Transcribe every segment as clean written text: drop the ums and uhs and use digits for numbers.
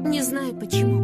Не знаю почему.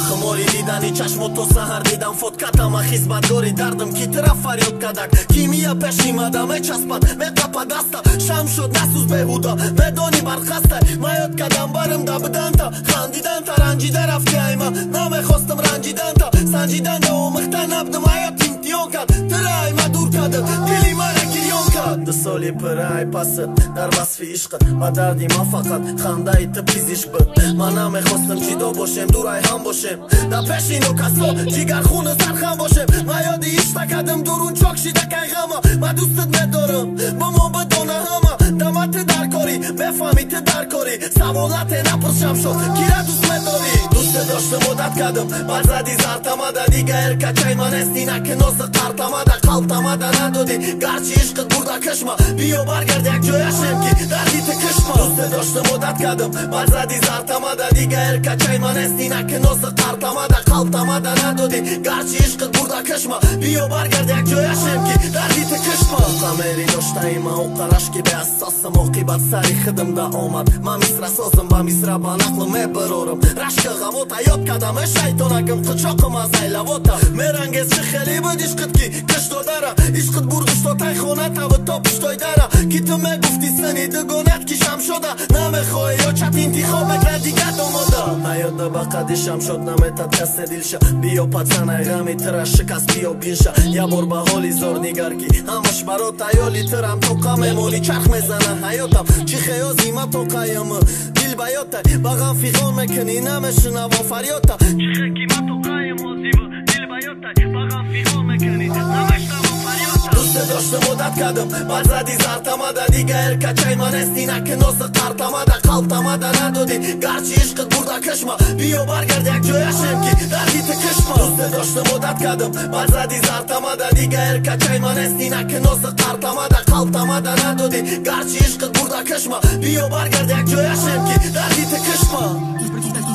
Хумори дидани чашмо то саҳар дидам фоткатама, хизматгори дардам, ки тира фарёд кадак, кимия пешимада мечаспад, меқапа даста. Шам шуд, насӯз беҳуда, медонӣ, бархаста. Ма ёд кадам барам да биданта, хандиданта, ранҷида рафти айма. Намехостам ранҷиданта, санҷиданда омӯхта набдам. Ҳаёт имтиҳон кард тира, айма дур кадад, дили мара гирён кард. Ду соли пирай пасат дар васфи ишқат, ба дарди ман фақат хандаи ту пизишк буд. Ман намехостам ҷидо бошем, дурай ҳам бошем, дар пеши нокасо ҷигархуну сархам бошем. Ма ёди ишта кардам, дурун чок шида кайғама. Ма дӯстат медорам, бо мо бидона ҳама. Дамати дар корӣ мефаҳмӣ, ту дар корӣ. Саволате напурсам шуд, кира дӯст медорӣ? Дӯсте доштам, одат кардам, бар зади зартамада. Дига эркачай ман нести, наки носи қартамада. Қалтамада надодӣ, гарчи ишқит бурда кишма. Биё баргард, якҷояшем, ки дарди ту кишма. Дӯсте доштам, одат кардам, бар зади зартамада. Дига эркачай ман нести, наки носи қартамада. Қалтамада надодӣ, гарчи ишқит бурда кишма. Биё баргард, якҷояшем, ки дарди ту кишма. Оқамери доштаи ма, оқарашки беасосам, оқибат сари хидм да омад. Ман мисра созам, ба мисра ба нақл мебарорам. Рашка ғамота ёд кардам, э шайтонакам, қичоқам аз айлавота мерангез. Чӣ хеле буд ишқит, ки киштодара ишқит бурдушто тай хонатаву то пуштои дара, ки ту мегуфтӣ сини дугонат, ки шамшода намехоҳӣ ё чап интихоб мекард дига домода. Ҳаётда ба қади шамшод наметад касе дилша. Биё, пацанай, ғами тира шикаст, биё бинша. Я бор ба ҳоли зор нигар, ки ҳамаш барот аёли тирам тоқа мемонӣ. Чарх мезана ҳаётам, чӣ хеёзи ма тоқаям, дил ба ёдтай, ба ғам фиғон мекунӣ, намешунавам фарёдта. Чӣ хе ки ма тоқаям ҳозиву, дил ба ёдтай, ба ғам фиғон мекунӣ, намешунавам фарёдта. Дӯсте доштам, одат кардам, бар зади зартамада. Дига эркачай ман нести, наки носи қартамада. Қалтамада надодӣ, гарчи ишқит бурда кишма. Биё баргард, якҷояшем, ки дарди ту кишма. Дӯсте доштам, одат кардам, бар зади зартамада. Дига эркачай ман нести, наки носи қартамада. Қалтамада надодӣ, гарчи ишқит бурда кишма. Биё баргард, якҷояшем, ки дарди ту кишма.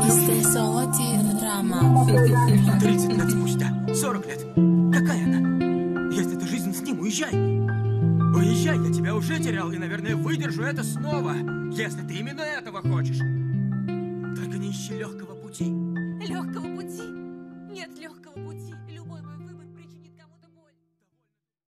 Истеҳсолоти драма. 30 лет спустя, 40 лет. Какая она? Если ты жизнь с ним, уезжай. Уезжай, я тебя уже терял и, наверное, выдержу это снова. Если ты именно этого хочешь. Только не ищи легкого пути. Легкого пути? Нет легкого пути.